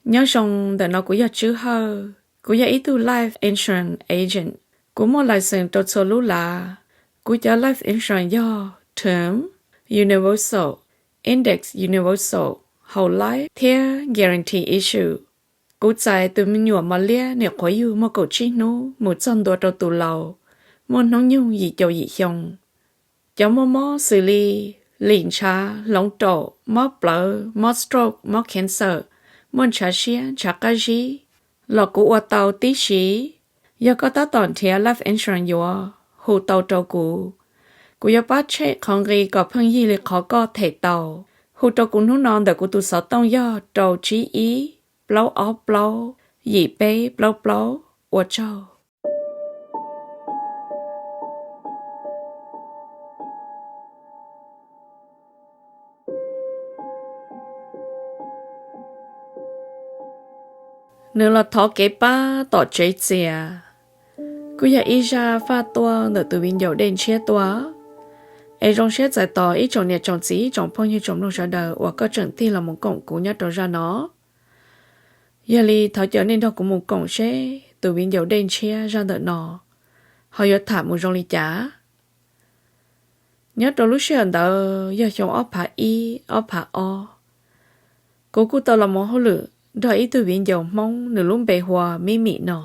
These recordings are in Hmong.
Nyob zoo, ntawm no kuv yog Tswb Hawj, kuv yog ib tug life insurance agent. Kuv muaj license rau txhua lub lav. Kuv cov life insurance yog term, universal, index universal, whole life thiab guarantee issue. Kuv txais tus me nyuam mos liab nyuam qhuav yug muaj kaum tsib hnub mus txog ntua rau tus laus muaj hnub nyoog yim caum yim xyoo. Cov muaj mob xws li lim ntshav, hloov raum, mob plawv, mob stroke, mob cancer, muaj ntshav siab, ntshav qab zib los kuv ua tau tib si. Yog koj tab tom nrhiav life insurance yuav, hu tau rau kuv. Kuv yuav pab check qhov nqi kom pheej yig li qhov koj them tau. Hu rau kuv hnub no ntawm kuv tus xov tooj yog rau tsib ib, plaub ob plaub, yim peb plaub plaub. Ua tsaug. Nws los thov kev pab tom tsev txias. Kuj yog ib zaj faj tuaj ntawm tus viv ncaus Dej Ntshiab tuaj. Es zoo siab txais tos ib tsoom niam tsoom txiv, ib tsoom phooj ywg tsoom mloog sawv daws uas koj tseem tig los mus koom kuv nyob rau zaj no. Yog li thov caw nej nrog kuv mus koom seb tus viv ncaus Dej Ntshiab zaj ntawm no ho yuav tham mus zoo li cas. Nyob rau lub sij hawm ntawd yog xyoo ob phav ib, ob phav ob, kuv kuj tau los mus hauj lwm nrog ib tug viv ncaus Hmoob nws lub npe hu ua Mim Mim no.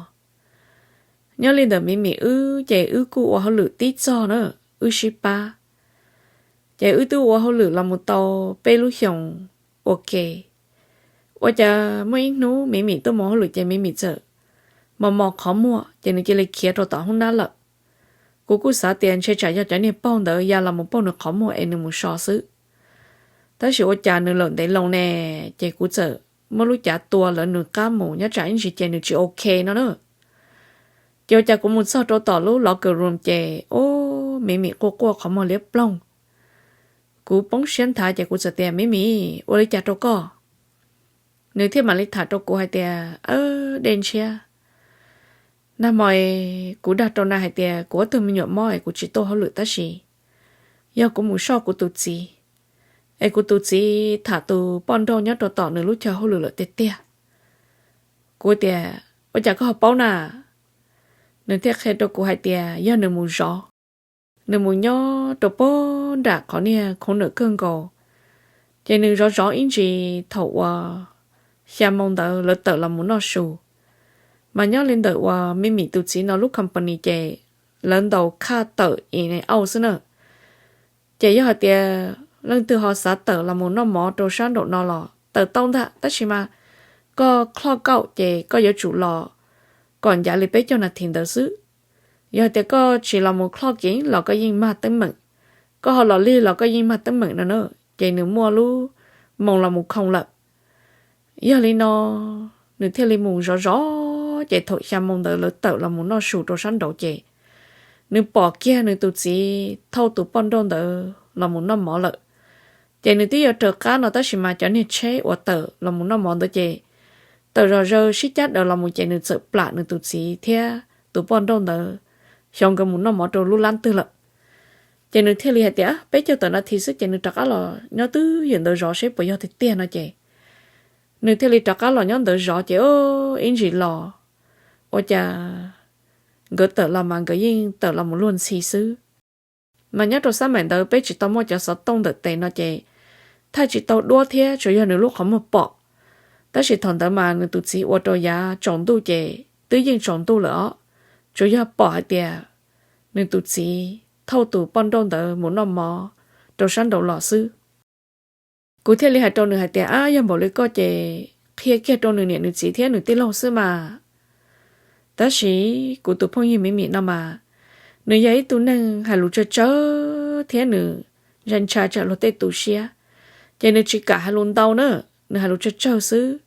Nyob li ntawm Mim Mim wb ces wb kuj ua hauj lwm tib txog na, wb sib pab. Ces wb twb ua hauj lwm los mus tau peb lub xyoos ua ke. Ua cas muaj ib hnub Mim Mim tuaj mus hauj lwm ces Mim Mim txawm mos mos qhov muag ces nws cia li khiav rau tom hoob nab lawm. Kuv kuj xav tias ntshe tsam yog cov niag paug ntawd ya los mus pauj nws qhov muag es nws mus so xwb. Tab sis ua cas nws lawm ntev loo ne, ces kuv txawm muab lub cav tua lawv nws qab mus nyob tsam ib ntsis ces nws tsis ok no na. Ces ua cas kuv mus txog rau tom lub locker room ces ub, Mim Mim quaj quaj qhov muag liab ploog. Kuv poob siab nthav ces kuv txawm tias, Mim Mim, ua li cas rau koj? Nws thiaj mam li tham rau kuv hais tias, Dej Ntshiab, nag hmo kuv dag rau nag hais tias kuv ob tug me nyuam mob es kuv tsis tuaj hauj lwm tab sis yog kuv mus soj kuv tus txiv, es kuv tus txiv tham tus poj nrauj nyob rau tom nws lub chaw hauj lwm lawm tiag tiag. Kuv tias, Ua cas koj ho paub na? Nws thiaj qhia rau kuv hais tias yog nws mus zov, nws mus nyob rau puag nram qhov niag khoov nws kawg nkaus, ces nws zov zov ib ntsis thaum uas xya moo ntawd lawv tawm los mus noj su. Mas nyob li ntawm uas Mim Mim tus txiv no lub company ces lawv ntaus khaj tawm ib auj xwb na. Ces yog hais tias leej twg ho xav tawm los mus noj mov rau sab nraum no los tawm tau ntag, tab sis mas koj clock out ces koj yuav tsum los kom ncav li peb caug nas this ntawd xwb. Yog hais tias koj tsis los mus clock in los koj yeej mag teeb meem, koj ho los lig los koj yeej mag teeb meem no na. Ces nws muaj lub moo los mus khoo lawm. Yog li no nws thiaj li mus zov zov, ces thaum xya moo ntawd lawv tawm los mus noj su rau sab nraud ces nws pom kiag nws tus txiv thauj tus poj nrauj ntawd los mus noj mov lawm. Ces nws twb yuav raws qab no tab sis mas cov niag tsheb uas tawm los mus noj mov ntawd ces tawm zom zaws sib cab daws los mus ces nws txawm plam nws tus txiv thiab tus poj nrauj ntawd xyov nkawd mus noj mov rau lub lab twg lawm. Ces nws thiaj li hais tias peb caug tawm nas this xwb ces nws rov qab los nyob twj ywm ntawd zov seb puas yog tiag tiag no ces nws thiaj li rov qab los nyob ntawd zov ces ib ntsis los ua cas nkawd tawm los mas nkawd yeej tawm los mus luag ntxhi xwb. Mas nyob rau xab maim ntawd peb tsis tau muaj cov xov tooj ntawm tes no ces thaij tsis tau duab thiab tsuas yog nws lub qhov muag pom. Tab sis thaum ntawd mas nws tus txiv ua rau yav tsaus ntuj ces twb yeej tsaus ntuj lawm os, tsuas yog pom hais tias nws tus txiv thauj tus poj nrauj ntawd mus noj mov rau sab nraud los xwb. Kuv thiaj li hais rau nws hais tias, Ab, yog npaum li koj ces qhia kiag rau nws niam nws txiv thiab nws tij laug xwb mas. Tab sis kuv tus phooj ywg Mim Mim no mas, nws yog ib tug neeg hais lus tsawg tsawg thiab nws ntshai ntshai tsam luag tej tu siab, ces nws tsis kam hais lus ntau na, nws hais lus tsawg tsawg xwb.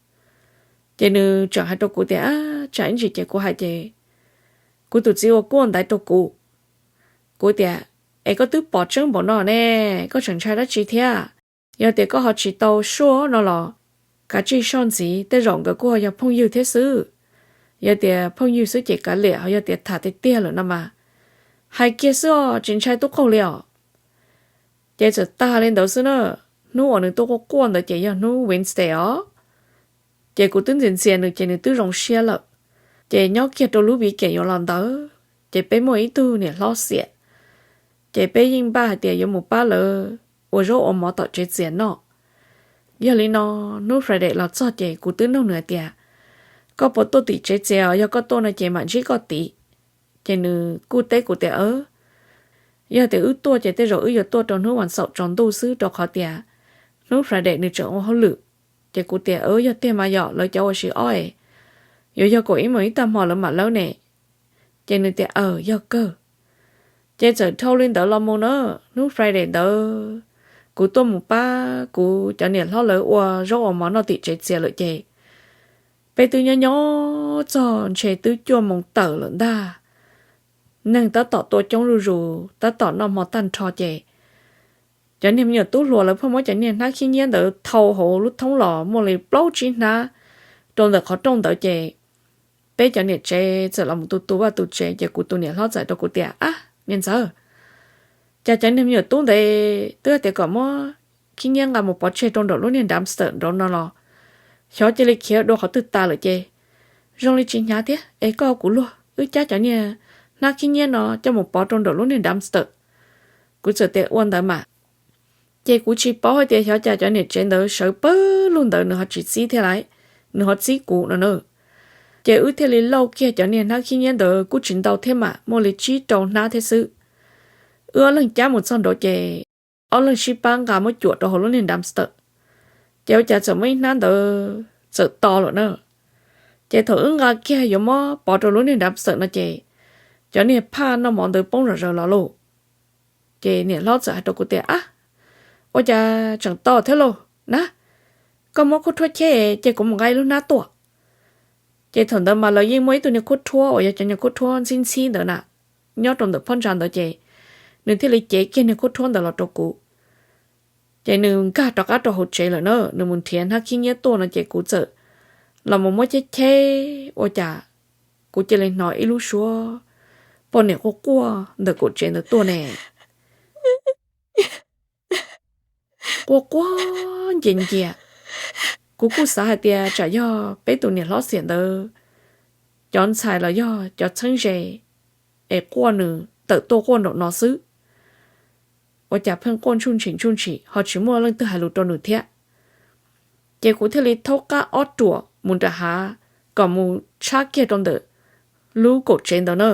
Ces nws tseem hais rau kuv tias, Ab, tsam ib ntsis ces kuv hais ces kuv tus txiv ua kuaj ntaiv rau kuv. Kuv tias, Es koj twb pom tseeb npaum no ne, koj tseem ntshai dab tsi thiab? Yog tias koj ho tsis tau sure no los kav tsij soj ntxiv, tej zaum nkawd kuj ho yog phooj ywg thiab xwb. Yog tias phooj ywg xwb ces kav liam, ho yog tias tham tiag tiag lawm no mas hais kiag xwb os, tsis ntshai tub qaug li os. Ces txawm tag li ntawd xwb na. Hnub uas nws tuaj quaj quaj ntawd ces yog hnub Wednesday os. Ces kuv twb ntxias ntxias nws ces nws twb zoo siab lawm. Ces nyob kiag rau lub weekend yuav los ntawd ces peb muaj ib tug niam hlob xiam, ces peb yeej npaj hais tias yuav mus pab lawv ua zaub ua mov tom tsev txias noj. Yog li no, hnub Friday los txog ces kuv twb nug nws hais tias, koj puas tuaj tim tsev txias os? Yog koj tuaj no ces mam ntsib koj tid. Ces nws kuj teb kuv tias, yog tias wb tuaj ces tej zaum wb yuav tuaj rau hnub vas xaum tsaus ntuj xwb rau qhov tias hnub Friday nws tseem ua hauj lwm. Ces kuv tias, yog tiag mas yom, lawv cov ua si ob es yuav yog kaum ib moos ib tag hmo lawv mam lawb ne. Ces nws tias, aw, yog kawg. Ces txawm dhau li ntawd los mus na, hnub Friday ntawd kuv tuaj mus pab kuv cov niam hlob lawv ua zaub ua mov noj tim tsev txias lawm ces peb twb nyob nyob txog ntshe twb cuaj moos tawm lawm ntag. Neeg tab tom tuaj coob zuj zus, tab tom noj hmo tag nrho ces cov niag me nyuam tub hluas lawv pheej muab cov niag hnab khib nyiab ntawd thau hauv lub thoob los muaj li plaub tsib hnab rau ntawm qhov rooj ntawd ces peb cov niam tsev txawm los mus tu tu vaj tu tsev ces kuv tus niam hlob txawm rau kuv tias, ab, niag ntxawm, cas cov niag me nyuam tub ntawd twb tias kom muab khib nyiab nqa mus pov tseg rau nraum lub niag dumpster nraud no los xyov cia li khiav dua qhov twg tas lawm ces zoo li tsis hnyav thiab es koj kuv luag wb cab cov niag hnab khib nyiab no coj mus pov rau nraum lub niag dumpster. Kuv txawm tias ua ntawd mas. Ces kuv tsis paub hais tias xyov cas cov niam tsev ntawd sawv pawg lug ntawd nws ho tsis txib thiab lawm, nws ho txib kuv no na. Ces wb thiaj li lauj kiag cov niag hnab khib nyiab ntawd kuj tsis ntau thiab mas muaj li tsib rau hnab thiab xwb. Wb ob leeg cab mus txog nraud ces ob leeg sib pab nqa muab cuam rau hauv lub niag dumpster. Ces ua cas txawm muaj ib hnab ntawd txawm to lawm na. Ces thaum wb nqa kiag yuav muab pov rau lub niag dumpster no ces cov niag phaj noj mov ntawd poob zom zaws los lauj. Ces niam hlob txawm hais rau kuv tias, ab, ua cas tseem to thiab lauj na, koj muab khuab rhuab cheb ces kuv mus nqa ib lub hnab tuaj. Ces thaum ntawd mas lawv yeej muaj ib tug niag khuab rhuab uas yog cov niag khuab rhuab ntxhib ntxhib ntawd na, nyob rau ntawm phab ntsa ntawd ces nws thiaj li cev kiag niag khuab rhuab ntawd los rau kuv. Ces nws nkag rov qab rau hauv tsev lawm na, nws mus nrhiav hnab khib nyiab tuaj no ces kuv txawm los mus muab cheb cheb ua cas kuv cia li hnov ib lub suab poj niam quaj quaj ntawm kaum tsev ntawd tuaj ne. Quaj quaj nce nce. Kuv kuj xav hais tias tsam yog peb tus niam hlob xiam ntawd cov ntxhais los yog cov txheeb ze es quaj nws tawm tuaj quaj nraum no xwb. Ua cas pheej quaj ntsuj ntshis ntsuj ntshis ho tsis muaj leej twg hais lus rau nws thiab. Ces kuv thiaj li thaub qab ob ruam mus nram hav kom mus tshab kiag rau ntawm lub kaum tsev ntawd na.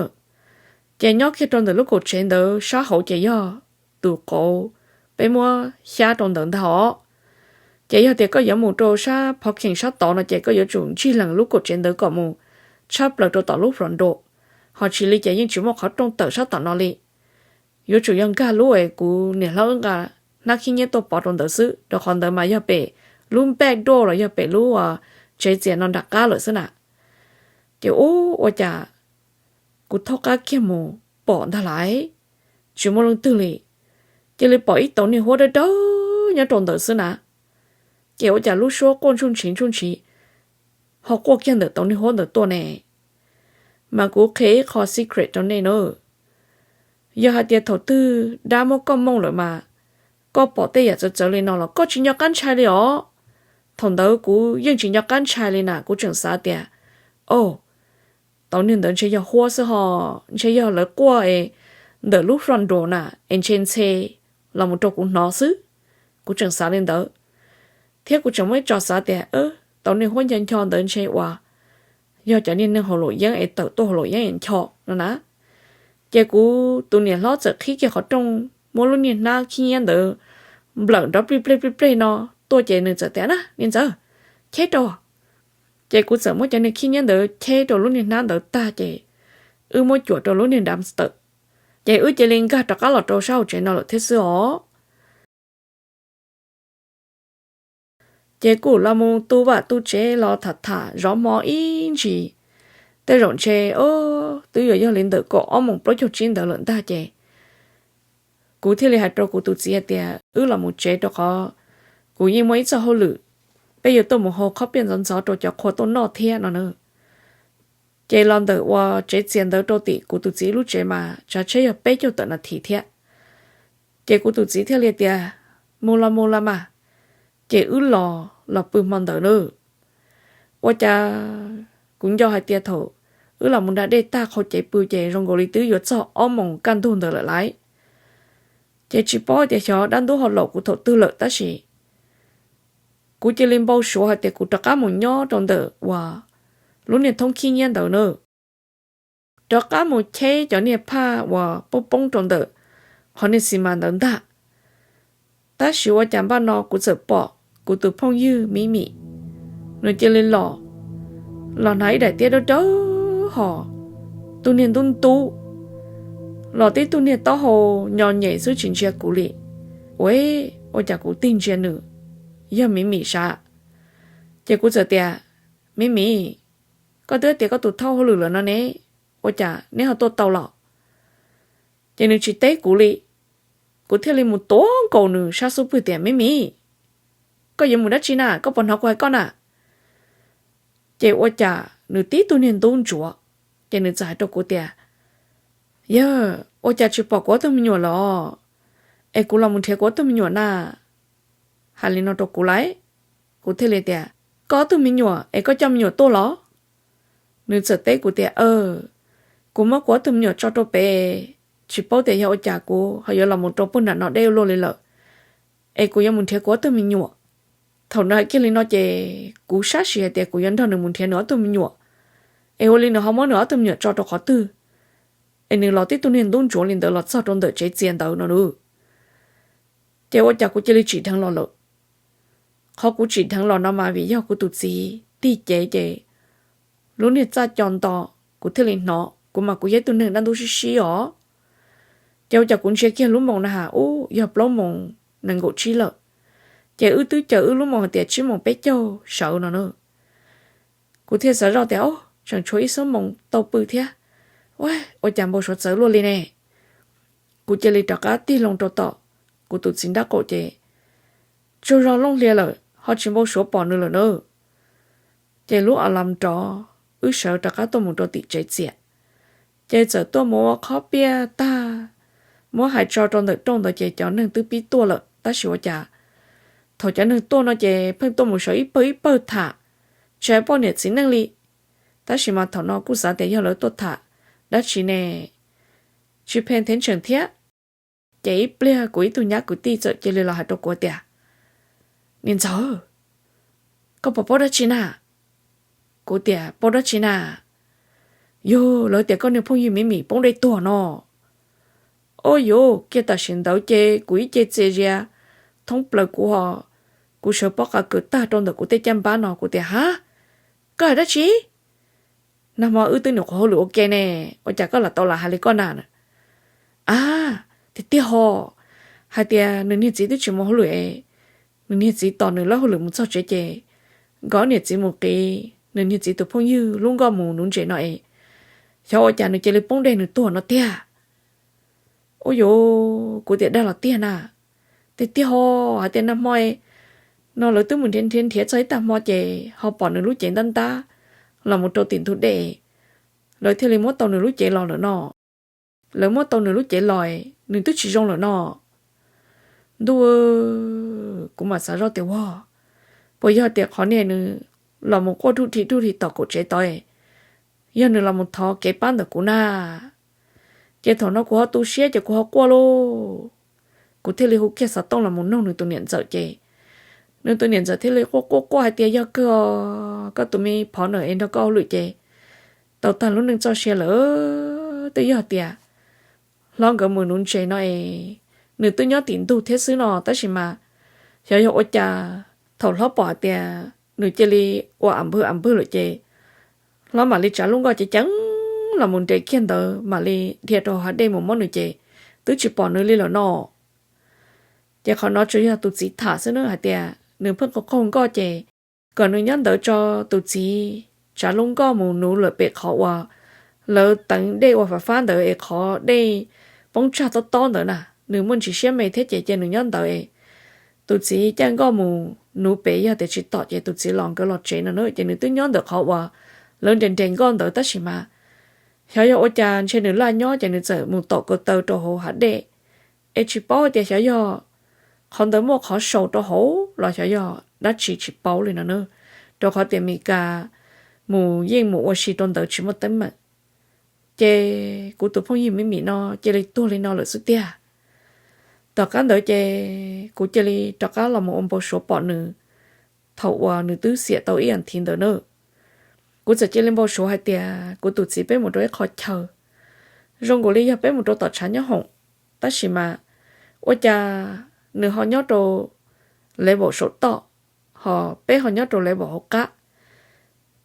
Ces nyob kiag rau ntawm lub kaum tsev ntawd sab hauv ces yog tus qauv peb muab xyab rau ntawd ntag os. Ces yog tias koj yuav mus rau sab parking sab tod no ces koj yuav tsum ntsig lees lub kaum tsev ntawd kom mus tshab plaws rau tom lub front door, ho tsis li ces yeej tsis muaj qhov rooj tawm sab tom no li. Yuav tsum yog nkag lub es kuv niam hlob wb nqa hnab khib nyiab tuaj pov rau ntawd xwb, rau qhov ntawd mas yog pem lub back door los yog pem lub tsev txias no nram qab lawm xwb na. Ces ub, ua cas kuv thaub qab kiag mus pom ntag lais, tsis muaj leej twg li, cia li pom ib tauv niag huab dawb dawb nyob rau ntawd xwb na. Ces ua cas lub suab quaj ntsuj ntshis ntsuj ntshis ho quaj kiag ntawm tauv niag huab ntawd tuaj ne? Mas kuv qhia ib qho secret rau nej na. Yog hais tias thaum twg dab muab koj mooj lawm mas koj pom tej yam txawv txawv li no los koj tsis nco qab ntshai li os. Thaum ntawd kuv yeej tsis nco qab ntshai li na, kuv tseem xav tias, o, tauv niag ntawd ntshe yog huab xwb ho, ntshe yog lawv quaj es ntawm lub front door na es ntshe ntxhe los mus rau kuv hnov xwb. Kuv tseem xav li ntawd, thiab kuv tseem muaj ib tso xav tias tauv niag huab ncho ncho ntawd ntshe uas yog cov niag neeg haus luam yeeb es tawm tuaj haus luam yeeb es ncho no na. Ces kuv tus niam hlob txawm qhib kiag qhov rooj muab lub niag hnab khib nyiab ntawd nplawm nrov plij plej plij plej no tuaj ces nws txawm tias na, niag ntxawm, cheb rau. Ces kuv txawm muab cov niag khib nyiab ntawd cheb rau lub niag hnab ntawd tag ces wb muab cuam rau lub niag dumpster, ces wb cia li nkag rov qab los rau sab hauv tsev no lawm thiab xwb os. Ces kuj los mus tu vaj tu tsev los tham tham zov hmo ib ntsis, tej zaum ntshe twb yuav yog li ntawm kaum ob moos plaub caug tsib ntawd lawm ntag ces kuv thiaj li hais rau kuv tus txiv hais tias wb los mus tsev rau qhov kuv yeej muaj ib txoj hauj lwm, peb yuav tuaj mus hau qhob piaj ntxov ntxov rau cov qhua tuaj noj thiab no na. Ces los ntawm uas tsev txias ntawd rau tim kuv tus txiv lub tsev mas tsav tsheb yog peb caug tawm nas this thiab. Ces kuv tus txiv thiaj li tias, mus los mus los mas, Ces wb los los pw hmo ntawd na. Ua cas kuv nco hais tias thaum wb los mus nram dej tag qhau cev pw ces zoo nkaus li twb yuav txog ob moos kaj ntug ntawd lawm lauj. Ces tsis paub tias xyov dab ntub ho laum kuv thaum twg lawm tab sis kuv cia li npau suav hais tias kuv rov qab mus nyob rau ntawm uas lub niag thoob khib nyiab ntawd na, rov qab mus cheb cov niag phaj uas poob poob rau ntawm qhov niag xis mas ntawd ntag. Tab sis ua cas npaj no kuv txawm pom kuv tus phooj ywg Mim Mim, nws cia li los, los hnav ib daim tiab dawb dawb hos, tus niag ntub ntub, los tib tug niag taub hau nyo nyem xwb tsis ntsia kuv li. Ua, ua cas kuv tig ntsia nws, yog Mim Mim sav. Ces kuv txawm tias, Mim Mim, koj twb tias koj tus thauj hauj lwm lawm no ne, ua cas neb ho tuaj tau los? Ces nws tsis teb kuv li. Kuv thiaj li mus tuav nkaus nws sab xub pwg tias, Mim Mim, koj yuav mus dab tsi na, koj puas hnov kuv hais koj na? Ces ua cas nws tib tug niag ntub ntsuav, ces nws txawm hais rau kuv tias, Yog ua cas tsis pom kuv ob tug me nyuam los, es kuv los mus nrhiav kuv ob tug me nyuam na? Hais li no rau kuv lauj. Kuv thiaj li tias, Koj ob tug me nyuam es koj coj me nyuam tuaj los? Nws txawm teb kuv tias, Kuv muab kuv ob tug me nyuam tso rau pem, tsis paub tias yog ua cas kuv ho yuav los mus rau puag nram no deb ua luaj li lawm, es kuv yuav mus nrhiav kuv ob tug me nyuam. Thaum nws hais kiag li no ces kuv sab sim hais tias kuv yuav nrog nws mus nrhiav nws ob tug me nyuam, es ua li nws ho muab nws ob tug me nyuam tso rau qhov twg, es nws los tib tug niag ntub ntsuav li ntawd los txog rau ntawm tsev txias ntawd no lauj. Ces ua cas kuv cia li tsim dheev los lawm. Qhov kuv tsim dheev los no mas vim yog kuv tus txiv tig cev ces lub niag txaj co nto, kuv thiaj li hnov, kuv mas kuv yog ib tug neeg dab ntub sib sib os. Ces ua cas kuv ntsia kiag lub moos na has ub yog plaub moos nees nkaum tsib lawm, ces wb twb caw wb lub moos hais tias tsib moos peb caug sawv no na. Kuv thiaj xav zoj tias, Ob, tseem tshuav ib xuab moos tau pw thiab, ua cas npau suav txawv luaj li ne? Kuv cia li rov qab tig loo rau tom kuv tus txiv nraub qaum ces tsaug zog looj hlias lawm ho tsis npau suav pom nws lawm na. Ces lub a las rov, wb sawv rov qab tuaj mus rau tim tsev txias, ces txawm tuaj mus ua qhob piaj tag, muab hais tso rau ntawm rooj ntawd ces cov neeg twb pib tuaj lawm tab sis ua cas thaum cov neeg tuaj no ces pheej tuaj mus sawv ib pawg ib pawg tham, tsis hais poj niam txiv neej li. Tab sis mas thaum no kuj xav tias yog lawv tuaj tham dab tsi ne, tsis pheej thev tseem thiab. Ces ib pliag kuv ib tug nyab kwv tij txawm cia li los hais rau kuv tias, Niam ntxawm, koj puas paub dab tsi na? Kuv tias, Paub dab tsi na? Yog lawv tias koj niag phooj ywg Mim Mim poob dej tuag no. Ob yuv, kiag tam sim ntawd ces kuv ib ce txias zias thoob plaws kuv ho, kuv sawv pob qa kawg tag rau ntawm kuv tej caj npab no kuv tias, Ha, koj hais dab tsi? Nag hmo wb twb nyuam qhuav hauj lwm ua ke ne, ua cas koj lam tau lam hais li koj na? A, tiag tiag ho, hais tias nws niag txiv twb tsis mus hauj lwm es nws niag txiv tos nws lawb hauj lwm mus txog tsev ces nkawd niam txiv mus qiv nws niag txiv tus phooj ywg lub nkoj mus nuv ntses no es xyov ua cas nws cia li poob dej nws tuag no tiag. Ub yuv, kuv tias dag los tiag na. Tiag tiag ho, hais tias nag hmo no lawv twb mus nrhiav nrhiav nrhiav txog ib tag hmo ces ho pom nws lub cev ntab ntab los mus rau tim ntug dej, lawv thiaj li muab tau nws lub cev los lawm no. Lawv muab tau nws lub cev los, nws twb tsis zoo lawm no. Ntuj, kuv mam xav zoj tias, Ua, puas yog tias qhov niag nws los mus quaj ruj dhi ruj dhi tom kaum tsev tod, yog nws los mus thov kev pab ntawm kuv na? Ces thaum no kuv ho tu siab ces kuv ho quaj lauj. Kuv thiaj li hu kiag xov tooj los mus nug nws tus niam ntxawm ces nws tus niam ntxawm thiaj li quaj quaj quaj hais tias, Yog kawg, koj tus me phov nawm es nrog koj hauj lwm ces tau tag lub neej txoj sia lawm. Twb yog tias hlob nkawd mus nuv ntses no es nws twb nyob tim ntug thiab xwb no, tab sis mas xyov yog ua cas thaum hlob pom hais tias nws cia li ua am npwg am npwg lawm ces hlob mam li tsav lub nkoj ceev ceev los mus nres kiag ntawd mam li dhia rau hav dej mus muab nws ces twb tsis pom nws li lawm no. Ces qhov no tsuas yog tus txiv tham xwb na, hais tias nws pheej qaug qaug nkoj ces kom nws nyob ntawd tso tus txiv tsav lub nkoj mus nuv lawm pem qhov uas lawv teev dej ua fab fab ntawd es qhov dej poob tsag tob tob ntawd na, nws muaj ntsis siab me thiab ces cia nws nyob ntawd es tus txiv caij nkoj mus nuv pem, yog tias tsis tom ces tus txiv los nkawd los tsev no na. Ces nws twb nyob ntawm qhov uas lawv nres nres nkoj ntawd tab sis mas xyov yog ua cas ntshe nws laj nyob ces nws txawm mus tom ko taw rau hauv hav dej, es tsis paub tias xyov yog qhov ntawd muaj qhov sau rau hauv los xyov yog dab tsi tsis paub li no na, rau qhov tias Meskas mus yeej mus ua si rau ntawd tsis muaj teeb meem. Ces kuv tus phooj ywg Mim Mim no cia li tuag li no lawm xwb tiag. Tom qab ntawd ces kuv cia li rov qab los mus ua npau suav pom nws thaum uas nws twb xiam tau ib as thiv ntawd na. Kuv txawm cia li npau suav hais tias kuv tus txiv peb mus rau ib qho chaw, zoo nkaus li yog peb mus rau tom tshav nyob hoom, tab sis mas ua cas nws ho nyob rau level saum toj, ho peb ho nyob rau level hauv qab.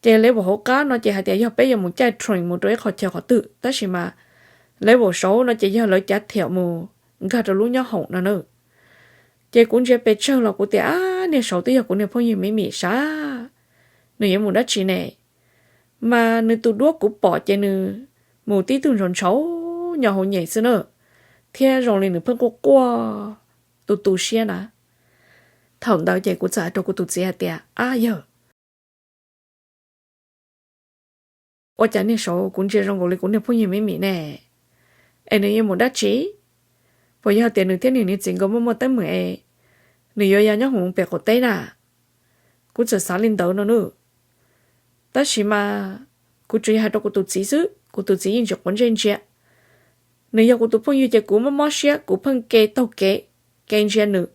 Ces level hauv qab no ces hais tias yog peb yuav mus caij train mus rau ib qho chaw qhov twg, tab sis mas level saud no ces yog lawv cav thiam mus nkag rau lub nyob hoom no na. Ces kuv ntsia pes tsawg los kuv tias, ab, niag saud twb yog kuv niag phooj ywg Mim Mim sav, nws yuav mus dab tsi ne? Mas nws tus duab kuv pom ces nws mus tib tug ntshaus ntshaus nyo hauv nyem xwb na, thiab zoo li nws pheej quaj quaj tu tu siab na. Thaum ntawd ces kuv txawm hais rau kuv tus txiv hais tias, ab yawg, ua cas niag saud kuv ntsia zoo nkaus li kuv niag phooj ywg Mim Mim ne? Es nws yuav mus dab tsi? Puas yog tias nws thiab nws niag txiv nkawd muaj muaj teeb meem es nws yuav ya nyob hoom pem qaum teb na? Kuv txawm xav li ntawd no na. Tab sis mas kuv tsuas yog hais rau kuv tus txiv xwb, kuv tus txiv yeej tsis quav ntsej ntsia. Nws yog kuv tus phooj ywg ces kuv mob mob siab, kuv pheej ke taug kev, ke ntsia nws.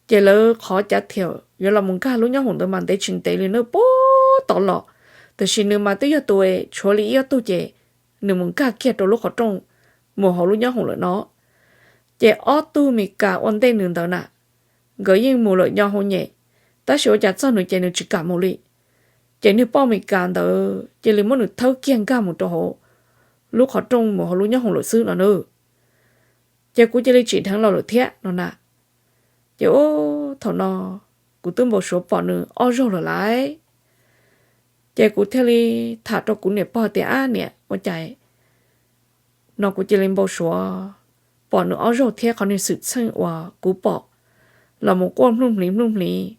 Ces lawv qhov cav thiam yuav los mus nkag lub nyob hoom ntawd mas ntev tsis ntev li na, puag tod los, tiam sis nws mas twb yog tus tshuav li ib ob tug ces nws mus nkag kiag rau lub qhov rooj mus hauv lub nyob hoom lawm no. Ces ob tug Meskas ua ntej nws ntawd na, nkawd yeej mus lawm nyo hauv nyem, tab sis ua cas txog nws ces nws tsis kam mus li. Ces niag poj Meskas ntawd cia li muab nws thawb kiag nkag mus rau hauv lub qhov rooj mus hauv lub nyob hoom lawm xwb no na. Ces kuv cia li tsim dheev los lawm thiab no na. Ces ub, thaum no kuv twb npau suav pom nws ob zaug lawm lauj. Ces kuv thiaj li tham rau kuv niam pog tias, ab niam, ua cas no kuv cia li npau suav pom nws ob zaug thiab, qhov niag xwm txheej uas kuv pom los mus quaj mluj hmliv mluj hmliv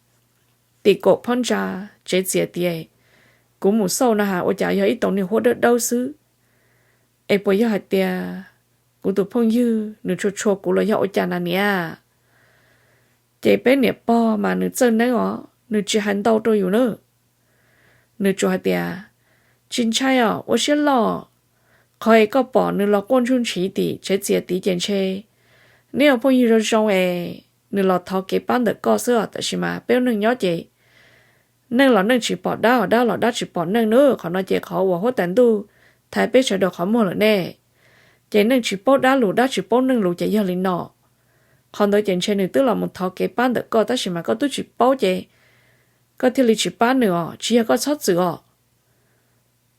tim kaum phab ntsa tsev txiav tid, kuv mus xauj na has ua cas yog ib tau niag huab dawb dawb xwb. Es puas yog hais tias kuv tus phooj ywg nws tshua tshua kuv los yog ua cas na niam? Ces peb niam pog mas nws txawj neeb os, nws tsis hais ntau rau yus na. Nws tsuas hais tias, tsis ntshai os, ua siab loj. Qhov es koj pom nws los quaj ntsuj ntshiv tim tsev txiav tid ces ntshe neb ua phooj ywg zoo zoo es nws los thov kev pab ntawm koj xwb os, tab sis mas peb ua neej nyob ces neej los neej tsis pom dab, dab los dab tsis pom neej na. Qhov no ces qhov uas huab tais ntuj thaiv peb sawv daws qhov muag lawm ne. Ces neej tsis paub dab lus, dab tsis paub neej lus ces yog li no. Qhov ntawd ces ntshe nws twb los mus thov kev pab ntawm koj tab sis mas koj twb tsis paub ces koj thiaj li tsis pab nws os, tsis yog koj txhob txwm os.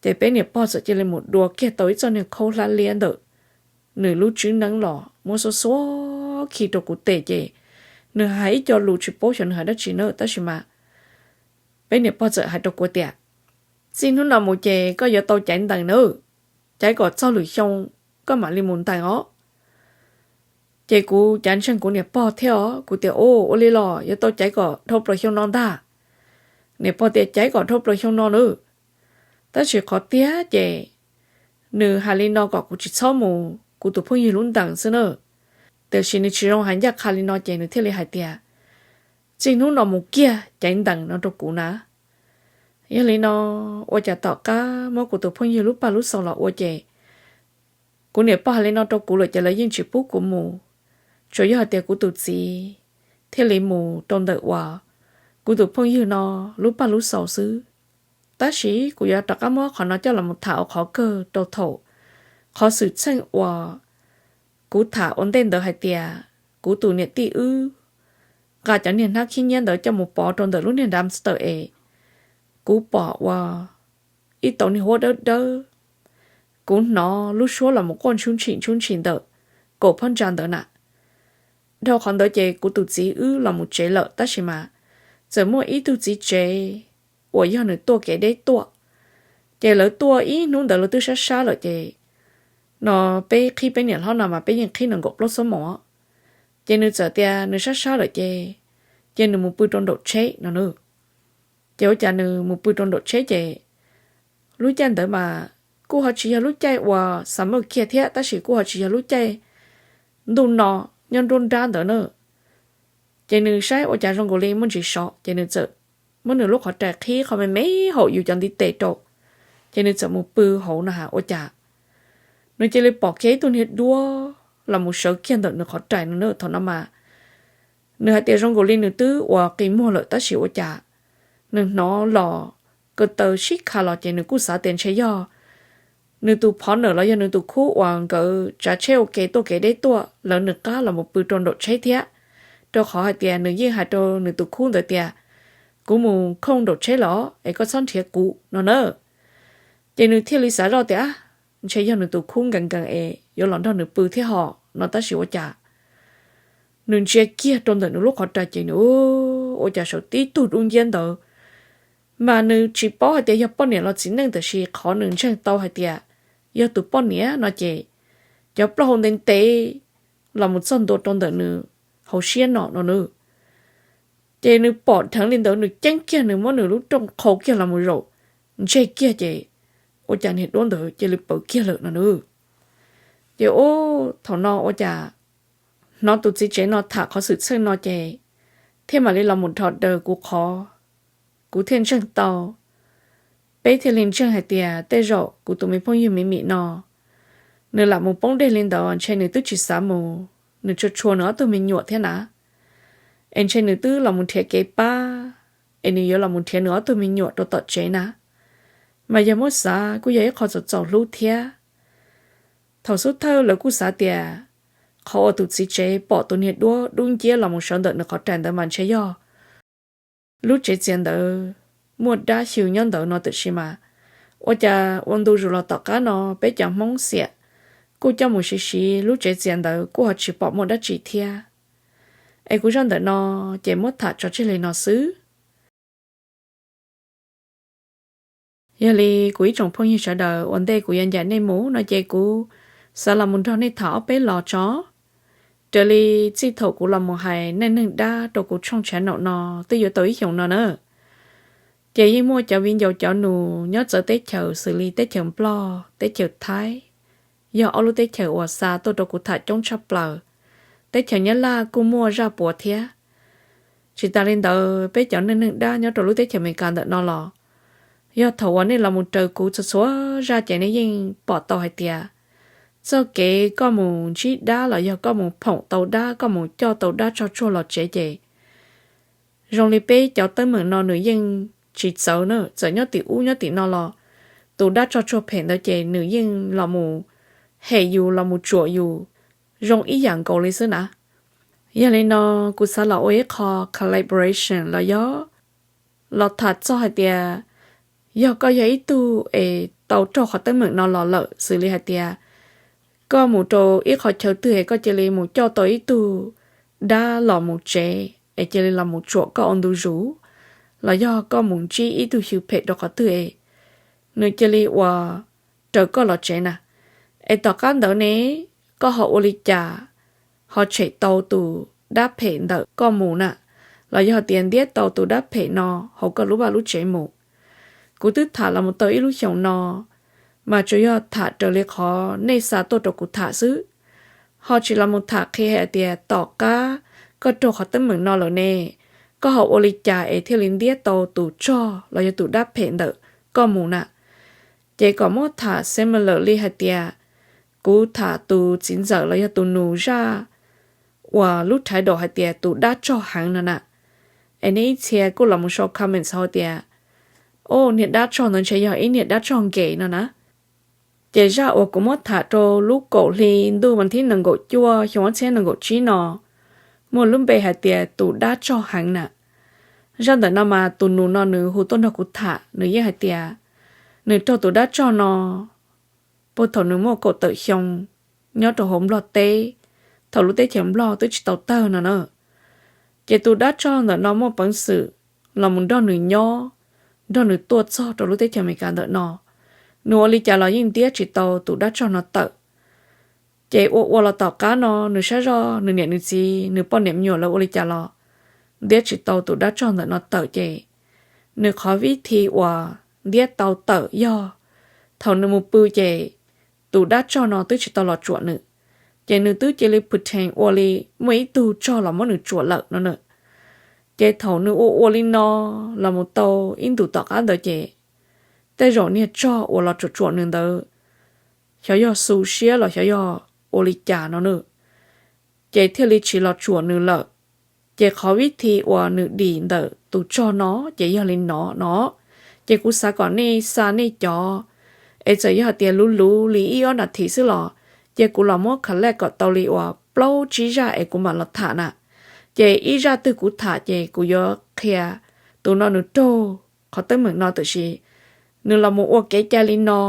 Ces peb niam pog txawm cia li mus dua kiag tau ib txoj niag khaub hlab liab ntawm nws lub tswb neeb los muab xuab xuab khi rau kuv tes ces nws hais ib co lus tsis paub xyov nws hais dab tsi na, tab sis mas peb niam pog txawm hais rau kuv tias, txij hnub no mus ces koj yuav tau caiv ntees na, caiv kom txog lwm xyoo koj mam li mus ntees os. Ces kuv cav ntseeg kuv niam pog thiab os, kuv tias, u, ua li los yuav tau caiv kom dhau plaws xyoo no ntag. Niam pog tias caiv kom dhau plaws xyoo no na. Tab sis qhov tiag ces nws hais li no kom kuv tsis txhob mus kuv tus phooj ywg lub ntees xwb na. Tiam sis nws tsis zoo hais ncaj qha li no ces nws thiaj li hais tias, txij hnub no mus kiag caiv ntees no rau kuv na. Yog li no, ua cas tom qab muab kuv tus phooj ywg lub paj lub xaus los ua ces kuv niam pog hais li no rau kuv lawm ces lawv yeej tsis pub kuv mus. Tsuas yog hais tias kuv tus txiv thiaj li mus rau ntawm uas kuv tus phooj ywg no lub paj lub xaus xwb. Tab sis kuv yuav rov qab muab qhov no coj los mus tham ua qhov kawg rau thaum qhov xwm txheej uas kuv tham ua ntej ntawd hais tias kuv tus niam tij wb nqa cov niag hnab khib nyiab ntawd coj mus pov rau ntawm lub niag dumpster es kuv pom ua ib tau niag huab dawb dawb. Kuv hnov lub suab los mus quaj ntshub ntshim ntshub ntshim ntawm kaum phab ntsa ntawd na. Dhau qhov ntawd ces kuv tus txiv wb los mus tsev lawm tab sis mas txawm muaj ib tug txiv tsev uas yog nws tuaj kev deb tuaj. Ces lawv tuaj ib hnub ntawd lawv twb sab sab lawm ces no peb qhib peb niam hlob no mas peb yeej qhib nees nkaum plaub xuab moos. Ces nws txawm tias nws sab sab lawm ces, ces nws mus pw rau nraum tsheb no na. Ces ua cas nws mus pw rau nraum tsheb ces lub caij ntawd mas kuj ho tsis yog lub caij uas summer kiag thiab tab sis kuj ho tsis yog lub caij ntuj no nyob nruab nrab ntawd na. Ces nws saib ua cas zoo nkaus li muaj ntsis sov, ces nws txawm muab nws lub qhov rais qhib qhov me me haum yus cov ntiv tes rau, ces nws txawm mus pw hauv no has ua cas nws cia li pom kiag ib tug niag duab los mus sawv kiag ntawm nws qhov rais no na. Thaum no mas nws hais tias zoo nkaus li nws twb ua qi muag lawm tab sis ua cas nws hnov los ko taw sib kha los ces nws kuj xav tias ntshe yog nws tus phov nawm los yog nws tus khub uas nkawd tsav tsheb ua ke tuaj kev deb tuaj lawv nws qab los mus pw rau nraum tsheb thiab, rau qhov hais tias nws yeej hais rau nws tus khub ntawd tias kuv mus khooj nraum tsheb los es koj txhob nrhiav kuv no na. Ces nws thiaj li xav zoj tias ntshe yog nws tus khub nkees nkees es yuav los nrog nws pw thiab ho no tab sis ua cas nws ntsia kiag rau ntawm nws lub qhov rais ces nws ua cas sawv tib tug dub nciab ntawd, mas nws tsis paub hais tias yog poj niam los txiv neej tab sis qhov nws ntseeg tau hais tias yog tus poj niam no ces cov plaub hau ntev ntev los mus txog ntua rau ntawm nws hauv siab no no na. Ces nws pom dheev li ntawd nws ceeb kiag nws muab nws lub rooj qhau kiag los mus zaum ntseg kiag ces ua cas niag duab ntawd cia li pawv kiag lawm no na. Ces ub thaum no ua cas hnov tus txiv tsev no tham qhov xwm txheej no ces thiaj mam li los mus dhos daws kuv qhov, kuv thiaj ntseeg tau. Peb thiaj li ntseeg hais tias tej zaum kuv tus me phooj ywg Mim Mim no nws lam mus poob deg li ntawd ntshe nws twb tsis xav mus, nws tshua tshua nws ob tug me nyuam thiab na, es ntshe nws twb los mus nrhiav kev pab es nws yuav los mus nrhiav nws ob tug me nyuam rau tom tsev na. Mas yog muab xav kuj yog ib qho txaus txaus hlub thiab. Thaum xub thawj lawv kuj xav tias qhov uas tus txiv tsev pom tus niag duab dub nciab los mus sawv ntawm nws qhov rais ntawd mas ntshe yog lub tsev txias ntawd muaj dab xyw nyob ntawd no tiam sis mas ua cas ua ntu zus los tom qab no peb cov Hmoob xiam kuj coj mus siv siv lub tsev txias ntawd kuj ho tsis pom muaj dab tsi thiab. Es kuv zaj ntawm no ces muab tham tso tseg li no xwb. Yog li kuv ib tsoom phooj ywg sawv daws, ua ntej kuv yuav ncaim nej mus no ces kuv xav los mus nrog nej tham ob peb los tso. Raws li txij thaum kuv los mus hais neej neeg dab rau kuv tshooj channel no twb yuav tau ib xyoos no na, ces yeej muaj cov viv ncaus cov nus nyob txawv teb chaws xws li teb chaws Nplog, teb chaws Thaib, yog ob lub teb chaws uas xa tuaj rau kuv tham coob tshaj plaws. Teb chaws Nyab Laj kuj muaj zaj puav thiab. Tsis tas li ntawd peb cov neej neeg dab nyob rau lub teb chaws Amelikas ntawm no los, yog thaum uas nej los mus raws kuv txhua txhua zaj ces nej yeej pom tau hais tias txoj kev koj mus ntsib dab los yog koj mus phoom tau dab, koj mus coj tau dab tsog tsuag los tsev ces zoo li peb cov teeb meem no nws yeej tsis txawv na. Txawm nyob tim ub nyob tim no los tus dab tsog tsuag phem ntawd ces nws yeej los mus hem yus los mus tsuam yus zoo ib yam nkaus li xwb na. Yog li no kuv xav los ua ib qho collaboration los yog los tham txog hais tias yog koj yog ib tug es tau raug qhov teeb meem no los lawm xws li hais tias koj mus rau ib qhov chaw twg es koj cia li mus coj tau ib tug dab los mus tsev es cia li los mus tsuam koj ua ntu zus, los yog koj mus ntsib ib tug xyw phem rau qhov twg es nws cia li ua raws koj los tsev na, es tom qab ntawd ne koj ho ua li cas ho tshem tau tus dab phem ntawm koj mus na, los yog tias ntiab tau tus dab phem no hauv koj lub vaj lub tsev mus. Kuv twb tham los mus tau ib lub xyoos no, mas tsuas yog tham raws li qhov nej xa tuaj rau kuv tham xwb, ho tsis los mus tham qhia hais tias tom qab koj raug qhov teeb meem no lawm ne, koj ho ua li cas es thiaj li ntiab tau tus tsog los yog tus dab phem ntawm koj mus na. Ces kom muab tham similar li hais tias kuv tham tus txiv ntxawm los yog tus nus zaj uas lub title hais tias tus dab tsog heev no na. Es nej ib txhia kuj los mus sau comments hais tias, o, niag dab tsog ntawd ntshe yog ib niag dab tsog nkees no na. Ces zaj uas kuv muab tham rau lub kaum hli ntuj vas thib nees nkaum cuaj xyoo ob txhiab nees nkaum tsib no muaj lub npe hais tias tus dab tsog heev na. Zaj ntawm no mas tus nus no nws hu tuaj nrog kuv tham nws yeej hais tias nws raug tus dab tsog no puag thaum nws muaj kaum tawm xyoo nyob rau hauv Nplog teb, thaum lub teb chaws Nplog twb tsis tau tawg no na. Ces tus dab tsog ntawm no muaj peev xwm los mus nrog nws nyob, nrog nws tuaj txog rau lub teb chaws Amelikas ntawm no. Nws ua li cas los yeej ntiab tsis tau tus dab tsog no tawm. Ces ua ua los tom qab no nws saib zoj nws niam nws txiv nws poj niam me nyuam lawv ua li cas los ntiab tsis tau tus dab tsog ntawm no tawm ces nws qhov vib thi uas ntiab tau tawm yog thaum nws mus pw ces tus dab tsog no twb tsis tau los tsuam nws, ces nws twb cia li pretend ua li muaj ib tug tsog los muab nws tsuam lawm no na. Ces thaum nws ua ua li no los mus tau ib ntus tom qab ntawd ces tej zaum niag tsog uas los tsuam tsuam nws ntawd xyov yog xu siab los xyov yog ua li cas no na, ces thiaj li tsis los tsuam nws lawm. Ces qhov vib thi uas nws dim ntawm tus tsog no ces yog li no no. Ces kuv xav kom nej xa nej cov, es txawm yog hais tias luv luv li ib ob nas this xwb los, ces kuv los muab collect kom tau li uas plaub tsib zaj es kuv mam los tham na. Ces ib zaj twg kuv tham ces kuv yuav qhia tus no nws raug qhov teeb meem no tiam sis nws los mus ua kev cai li no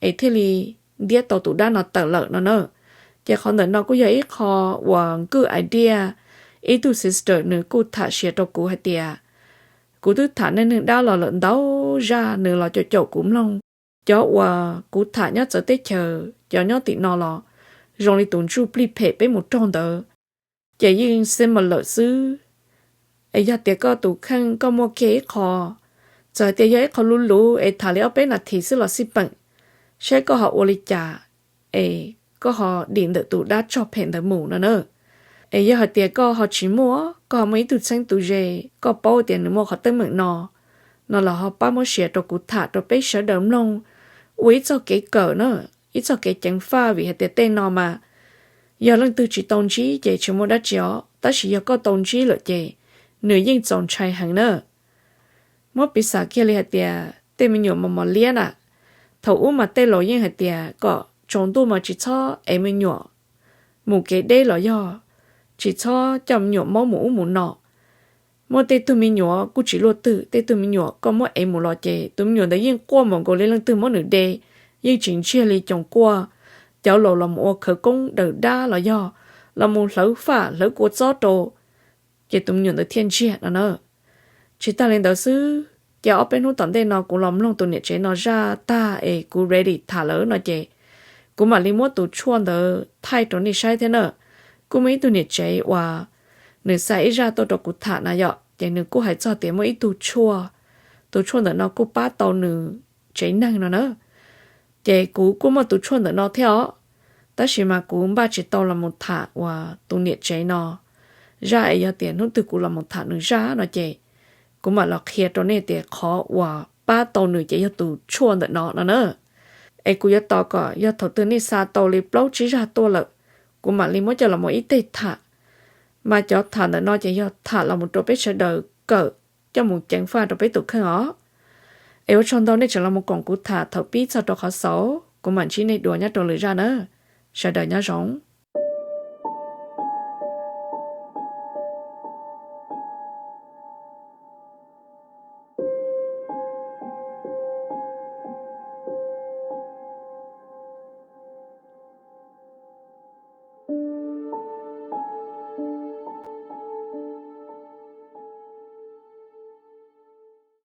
es thiaj li ntiab tau tus dab no tawm lawm no na. Ces qhov ntawm no kuj yog ib qho uas good idea, ib tug sister nws kuj tham share rau kuv hais tias kuv twb tham neej neeg dab los lawm ntau zaj, nws los caum caum kuv mloog. Cov uas kuv tham nyob txawv teb chaws, cov nyob tim no los zoo li tus ntsuj plig phem peb mus raug ntawd, ces yeej similar xwb. Es yog tias koj tus kheej koj muaj kiag ib qho, txawm hais tias yog ib qho luv luv es tham li ob peb nas this xwb los xij peem, saib koj ho ua li cas es koj ho dim ntawm tus dab tsog phem ntawd mus no na. Es yog hais tias koj ho tsis muaj, koj ho muaj ib tug txheeb tus ze, koj paub tias nws muaj qhov teeb meem no, no los ho pab muab share rau kuv tham rau peb sawv daws mloog ua ib txoj kev kawm na, ib txoj kev ceev faj, vim hais tias tej no mas yog leej twg tsis tau ntsib ces tsis muaj dab tsi os, tab sis yog koj tau ntsib lawm ces nws yeej txaus ntshai heev na. Muab piv xam kiag li hais tias tej me nyuam mos mos liab na, thaum ub mas tej laus yeej hais tias kom tsaus ntuj mas tsis txhob ev me nyuam mus kev deb los yog tsis txhob coj me nyuam maub mus ub mus no. Muaj tej tug me nyuam kuj tsis luaj twg, tej tug me nyuam koj muab ev mus los ces tus me nyuam ntawd yeej quaj mus nkaus li leej twg muab nws de, yeej tsis ntsiag li coos quaj. Cov laus los mus ua khawv koob daws dab los yog los mus hlawv faj hlawv kua txob rau, ces tus me nyuam ntawd thiaj ntsiag no na. Tsis tag li ntawd xwb, ces ob peb hnub tom ntej no kuv los mloog tus niam tsev no zaj tag es kuv ready tham lawm no ces kuv mam li muab tus tshuaj ntawd thaij rau nej saib thiab na. Kuj muaj ib tug niam tsev uas nws xa ib zaj tuaj rau kuv tham na yom, ces nws kuj hais txog tias muaj ib tug tshuaj, tus tshuaj ntawm no kuj pab tau nws tsev neeg no na. Ces kuv kuj muaj tus tshuaj ntawm no thiab os, tab sis mas kuv npaj tsis tau los mus tham uas tus niam tsev no zaj es yog tias hnub twg kuv los mus tham nws zaj no ces kuv mam los qhia rau nej tias qhov uas pab tau nws ces yog tus tshuaj ntawm no no na. Es kuv yuav tos kom yog thaum twg nej xa tau li plaub tsib zaj tuaj lawm, kuv mam li muab coj los mus ib teg tham. Mas cov tham ntawm no ces yog tham los mus rau peb sawv daws kawm, coj mus ceev faj rau peb tus kheej os. Es ua tsaug ntau nej tseem los mus koom kuv tham thaum pib txog rau qhov xaus, kuv mam ntsib nej dua nyob rau lwm zaj na. Sawv daws nyob zoo.